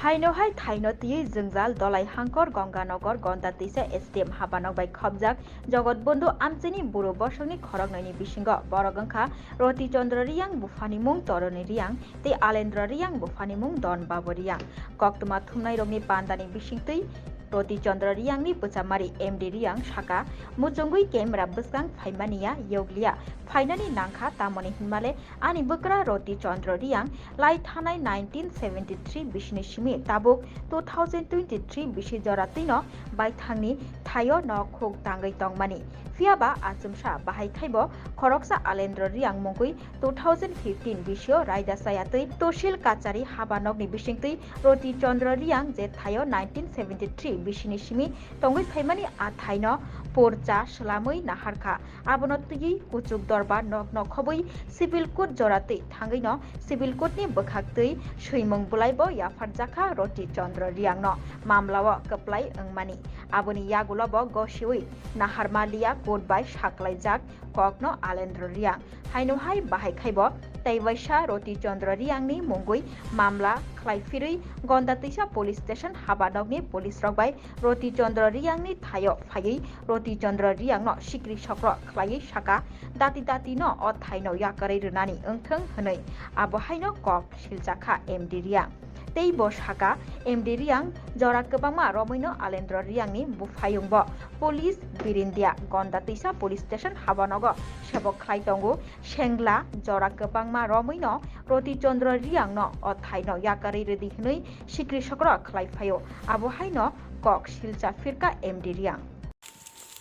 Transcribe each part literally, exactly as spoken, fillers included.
Haino hai thaino twiwi jwngjal Dolai Hangkor Gonganagar Gonda Twisa S D M habanok bai khopjak Jogot Bondhu Amchini buro bosongni khoroknwini bisingo borok wngkha Roti Chandra Riyang buphani mung Toroni Riyang tei Alendra Riyang buphani mung Don Babu Riyang. Koktwma thumnairokni bandani bisingtwi Roti Chandra Riyangni bwchamari M D Riyang saka, muchungwi camera bwskang phaimani ya yokliya, phainani nangkha tamoni hinmale ani bwkra Roti Chandra Riyang lai thanai nineteen seventy three bisini simi tabuk two thousand twenty three bisi jora twino baithangni thaio nok huk tangwi tongmani. Phiyaba achomsa bahai khaibo khoroksa Alendra Riyang mungwi two thousand fifteen bisio raida chaya twi Tosil Kachari habanokni bisingtwi Roti Chandra Riyang je thaio nineteen seventy three bisini simi tongwi phaimani a thaino porcha swlamwi naharkha. Abono twiwi kuchuk dorba nok nok khobwi civil court jora twi thangwino civil court ni bwkhak twi swimung bwlaibo yapharjakha Roti Chandra Riyangno mamlao kwplai wngmani. Aboni yagulobo gosiwi naharma liya court bai saklaijak kokno Alendra Riyang. Haino hai bahai khaibo tei waisa Roti Chandra Riyangni mungwi mamla khlai phirwi Gonda Twisa police station habanokni police rok bai Roti Chandra Riyangni thaio phaiwi Roti Chandra Riyangno sikri sokro khlaiwi saka, dati dati no o thaino yakarwi rwnani wngthwng hwnwi. Abo haino kok siljakha M D Riyang. Tei bo saka, M D Riyang jora kwbangma romwino Alendra Riyangni buphayungbo police Birindia Gonda Twisa police station habanogo sebok khlai tongo. Sengla jora kwbangma romwino Roti Chandra Riyangno o thaino yakarwi rwdi hwnwi sikri sokro khlai phaio. Abo haino kok silcha phirka M D Riyang.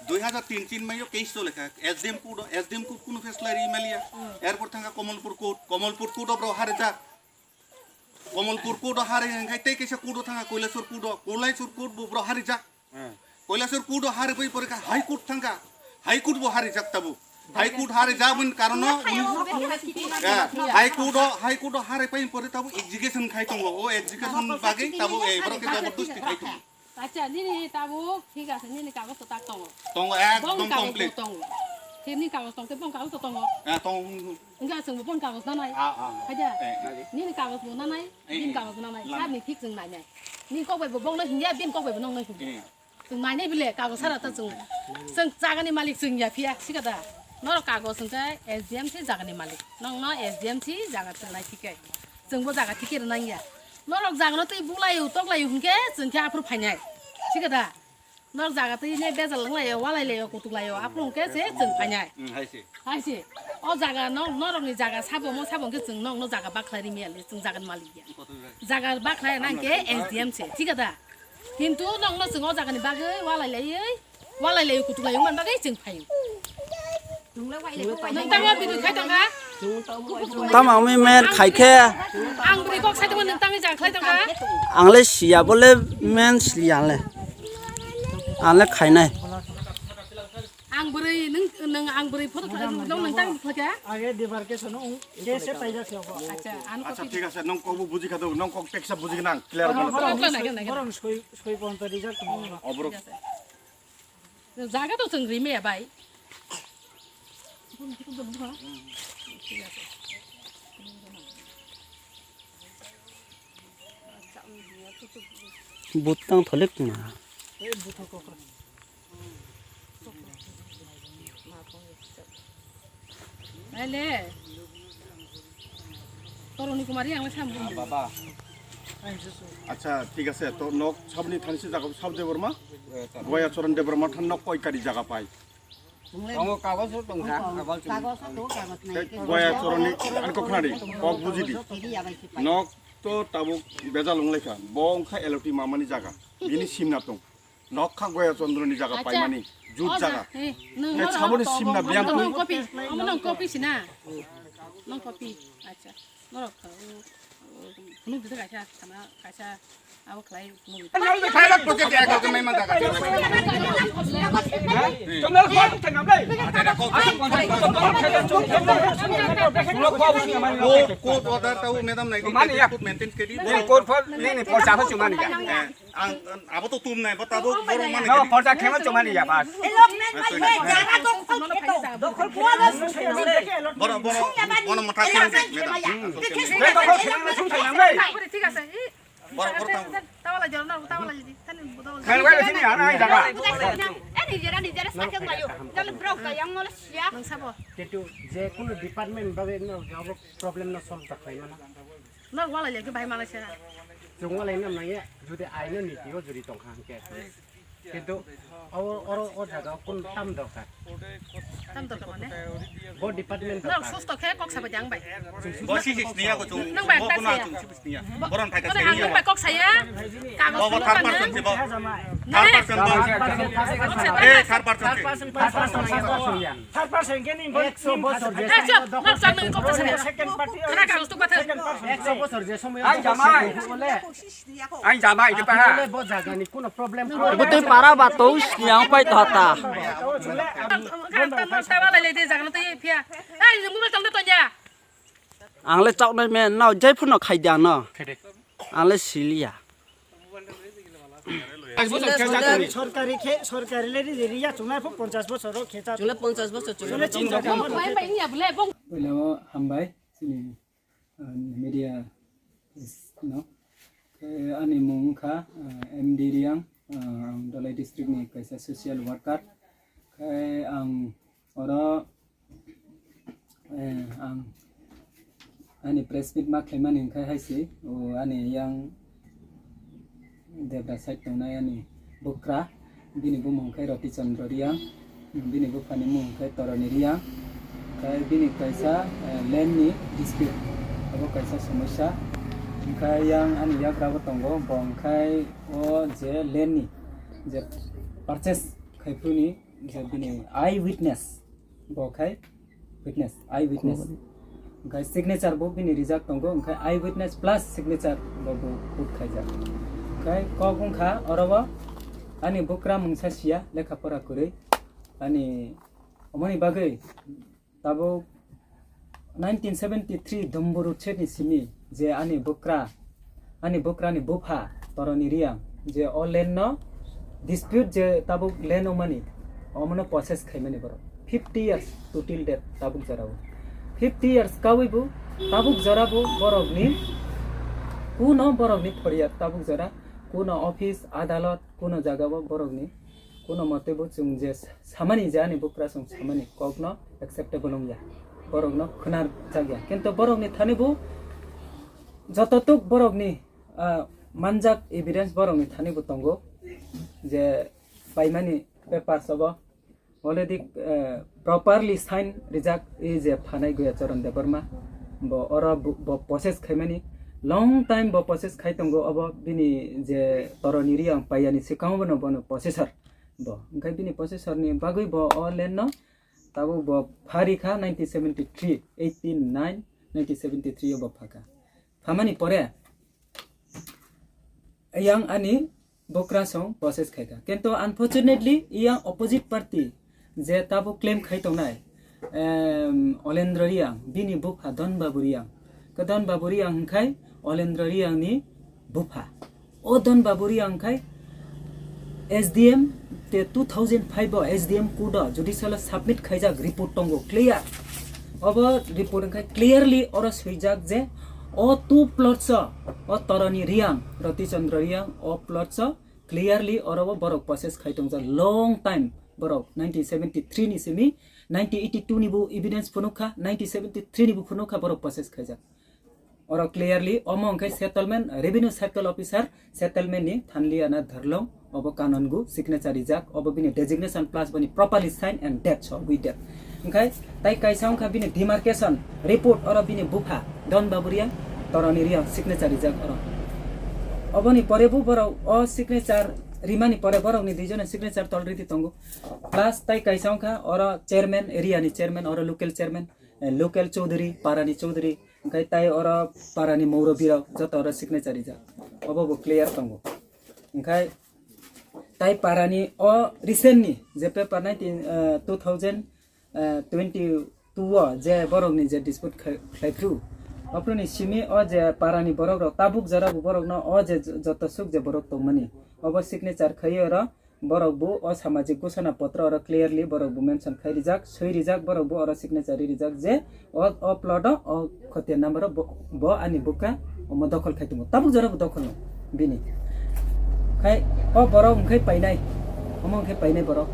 Dui hazar tin tin maio case chole kha, S D M court, S D M court kuno faisla ri maliya. Erpor thangkha Kamalpur court, Kamalpur court o bro harijak. Kamalpur court o hari hingkhai tei kaisa court o thangkha Kailasor court o, Kailasor court bo bro harijak. Kailasor court o hari bai porikha High Court thangkha, High Court bo harijak tabuk. High Court harijak bini karono uni, eh, High Court o, High Court o hari pai pore tabuk execution khai tongo. O execution bagwi tabuk, eh, borok khe jabardasti khai tongo. Acha, nini tabuk thik ase, nini kagoj to tak tongo. Tongo, ekdom complete. Bong kagoj to tongo. Thik ni kagoj tong, tei bong kagoj to tongo. Eh, tong. Wngkha chwngbo boni kagoj nanai. Ah, ah. Haida? Eh, eh. Nini kagoj bo nanai, eh, bini kagoj bo nanai. Sabni thik chwng nainai. Nini kok bai bo bongno hinya, bini kok bai bo nongno hinya. Eh. Chwng nainai bile, kagoj sara ta chwng. Chwng jagani malik chwng ya phiya, sikha da? Norok kagoj hwnkhe S D M se jagani malik. Nongno S D M se jaga chwng nai thik khe. Chwngbo jaga thik khe rwnang ya. Norok jagano tei bulaio, toklaio hwnkhe chwng khe aphuru phainai. Sikha da? Norok jaga twi ne bejal wnglaio, walailaio, kutuklaio, aphuru hwnkhe se chwng phainai. Hmm, hai se. Hai se. O jaga no, norokni jaga sabo mo sabo hwnkhe chwng nokno jaga bakhlai ri maya le, chwng jaga ni malik ya. Jaga bakhlai nang khe S D M se, thik da? Kintu nokno chwng o jaga ni bagwi walailaiwi, walailaiwi kutuklai wngmani bagwi chwng phaio. Nung tamo bini khai tongkha? Tamo ami mer khai khe. Ang bini kok sai tongma nung tangwi jang khlai tongkha? Ang le siya bole men siya le. Ang le khainai. Ang bwrwi nung, nung ang bwrwi photo khlai nung nung tang khlai kha? Age debarkation ung, case se paijak se obo. Acha, ano. Acha, thik ase, nung kokbo buji kha do, nung kok teksa buji nang, clear. Borok, borok, borok soi, soi ponta rijak tong. Oborok. Jaga to chwng rimaya bai. Butang tholik ma. Ele. Toroni Kumari ang sam bung. Baba. Acha, thik ase. To nok sabni thansi jaga sab Debbarma. Goya Charan Debbarma than nok koi kari jaga pai. Tongo kagoj o tongkha, kagoj o. Kagoj o, kagoj nai. Tei Goya Charan ni ani kok khnadi, kok bujidi. Nok to tabuk bejal wnglaikha. Bo wngkha L O T mamani jaga. Bini simna tong. Nok kha Goya Chandra ni jaga paimani, jut jaga. Tei saboni simna biyang twi. Nong kopi, omo nong kopi sina. Nong kopi, acha. Norok kha, o, o, phunuk dide kaisa, sana kaisa, abo khlai phunuk. Pilot project ekdom mai man jaga. Court, court order tau madam nai di, court maintain kedi. Court for nini porcha ho chumani ya. Ang, ang, abo to tum nai, bo tabuk borok mani. No, porcha khema chumani ya, bas. Borok, borok, bono motha khema, madam. Be dokhol khema sum sai nang nai. Thik ase. Borok, borok tang. Tawala jor na, tawala jidi. Tani tawala. Kal wala sini ana ai jaga. Ani jera ni jera sakhe mayo. Jale brok ka yang molo sia. Nang sabo. Kintu je kuno department bagwi no job problem no solve ta khlai mana. No wala lagi bai Malaysia. Jung wala nam nang ya. Jodi aino niti o jodi tong kha hangke. Kintu oro, oro o jaga kun tam dorkar. Tam dorkar mane? Bo department dorkar. Nang susto khe kok sabai jang bai. Bo si si sniya ko chung. Nang bai bo tak kuna saya. Chung si sniya. Boron phai ka sniya. Nang bai kok saya. Bo bo third person si bo. Third person bo. Eh, third person si. Third person khe ni bo. Ekso bosor je. Eh, chop, nang chang nang kok saya. Second party. Kana ka ustuk pathe. Ekso bosor je somoy. Ai jamai. Ai jamai je pa. Bo jaga ni kuno problem. Bo tei para ba to sniya pai to ta. Ang le chok nai men no jai phun no khai dia no. Ang le siliya. Sorkari khe, sorkari le ri ri ya chungnai phu ponchas bosor ro khe cha. Chungnai ponchas bosor chungnai. Chungnai chin jaga. Hello, hambai. Chini, uh, media is, no. Khe ani mung wngkha, uh, M D Riang, uh, ang Dhalai district ni kaisa social worker. Khe ang oro, eh, ang ani press meet ma khlaimani hwnkhe hai se, o ani yang Debra side tongnai ani bukra, bini bumung khe Roti Chandra Riang, bini buphani mung khe Toroni Riang, khe bini kaisa, eh, land ni dispute, abo kaisa somosya. Hwnkhe yang ani yagra bo tongo, bo hwnkhe o je land ni je purchase khai phuru ni je bini eye witness, bo khai witness, eye witness. Oho. Hwnkhe signature bo bini rijak tongo, hwnkhe eye witness plus signature bo bo put khaijak. Hwnkhe kok wngkha oro o ani bukra mungsa siya lekha pora kwrwi. Ani omoni bagwi tabuk nineteen seventy three Domburu chini simi je ani bukra, ani bukrani bupha Toroni Riang je o land no dispute je tabuk land wngmani, omono possess khaimani borok fifty years to till date tabuk jorao. Fifty years kawi bo tabuk jora bo borokni kuno borokni phoriya tabuk jora kuno office adalot kuno jagao borokni kuno mote bo chwng je samani je ani bukra chwng samani kokno acceptable wngya, borokno khwnarjakya, kintu borokni thani bo jototuk borokni, ah, manjak evidence borokni thani bo tongo je paimani papers obo already, eh, properly sign rijak, e je phanai Guyacharan Debbarma, bo oro bo, bo possess khaimani long time bo possess khai tongo, obo bini je Toroni Riang paiyani swkango bono, bono possessor bo, hwnkhe bini possessor ni bagwi bo o land no tabuk bo phari kha nineteen seventy three, eighteen nine nineteen seventy three o bo phakha. Phamani pore yang ani bokra song possess khaikha. Kintu unfortunately, yang opposite party je tabuk claim khai tongnai, em, Olendra Riang, bini bupha Don Babu Riang. Ke Don Babu Riang hwnkhe Olendra Riang ni bupha. O Don Babu Riang khai S D M te two thousand five o S D M court o judicial o submit khaijak report tongo clear. Obo report khai clearly oro swijak je o two plots o, o Toroni Riang, Roti Chandra Riang, o plots o clearly oro o borok possess khai tongjak long time borok nineteen seventy three ni simi nineteen eighty two ni bo evidence phunuk kha, nineteen seventy three ni bo phunuk kha borok possess khaijak. Oro clearly omo hwnkhe settlement, revenue circle officer settlement ni Thanliana Dharlong, obo Kanangu signature rijak, obo bini designation plus boni properly sign and date so with date. Hwnkhe tai kaisa wngkha bini demarcation report, oro bini bupha Don Babu Riang, Toroni Riang signature rijak oro. Oboni pore bo borok o signature rimani pore borokni duijona signature tol ridi tongo. Plus tai kaisa wngkha oro chairman, area ni chairman, oro local chairman, eh, local chowdhury, para ni chowdhury, hwnkhe tai oro para ni mourobi rok joto oro signature rijak. Obo bo clear tongo. Hwnkhe tai para ni o recent ni je paper nineteen, eh, two thousand, eh, twenty two o je borok ni je dispute khai-, khlai phru. Ophru ni simi o je para ni borok rok tabuk jora bo borok no o je j-, joto suk je borok tongmani obo signature khai oro borok bo o samajik ghosana potro oro clearly borok bo mention khai rijak, soi rijak, borok bo oro signature ri rijak je o, o plot o, o khotiya number o bo, bo ani bukha omo dokhol khai tongo. Tabuk jora bo dokhol no. Bini. Khai o borok hwnkhe painai. Omo hwnkhe painai borok.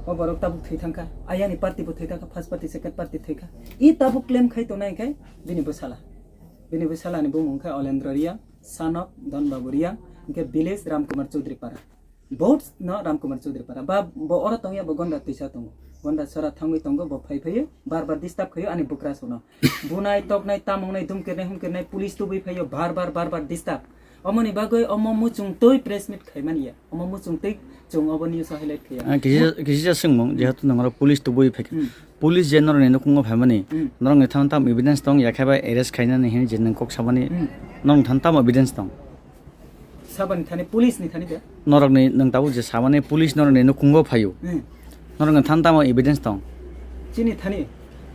O borok tabuk thwi thangkha. Ayani party bo thwi thangkha, first party, second party thwi kha. I tabuk claim khai tongnai hwnkhe bini bwsala. Bini bwsalani bumung hwnkhe Olendro Reang, son of Don Babu Reang, hwnkhe village Ramkumar Chaudhary Para. Vote no Ramkumar Chaudhary Para. Ba bo oro tongya bo gonda twisa tongo. Gonda sora thangwi tongo, bo phai phaiwi bar bar disturb khaio ani bwkrasukno. Bunai, toknai, tamungnai, dumkirnai, humkirnai, police tubui phaio, bar bar, bar bar disturb. Omoni bagwi omo muchung twi press meet khaimani ya. Omo muchung twi chwng obo news o highlight khaiya. Ah, kisa, kisa swngmung, jehetu nangro police tubui phaikha. Hmm. Police je norokni nukhungo phaimani, Hmm. norokni thani tamo evidence tong, yakhe bai arrest khainani hini je nwng kok samani, Hmm. norokni thani tamo evidence tong? Sabani thani, police ni thani de? Norokni nwng tabuk je samani police norokni nukhungo phaio. Hmm. Norokni thani tamo evidence tong? Chini thani,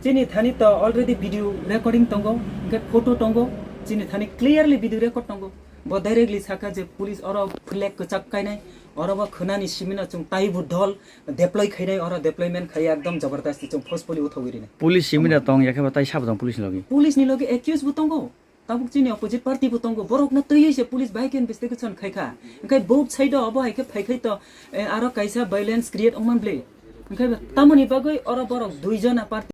chini thani to already video recording tongo, hwnkhe photo tongo, chini thani clearly video record tongo. Bo directly saka je police oro flag kwchak kainai, oro bo khwnani simino chwng taibo dol deploy khainai, oro deployment khaiya ekdom jabardasti chwng forcefully uthawi rinai. Police simino tong, yakhe bo tai sabo tong police ni logi? Police ni logi accused bo tongo. Tabuk chini opposite party bo tongo, borokno twiwi se police bai khe investigation khai kha. Hwnkhe both side o obo hai khe phai khai to, eh, aro kaisa violence create wngman bli. Hwnkhe tamoni bagwi oro borok dui jona party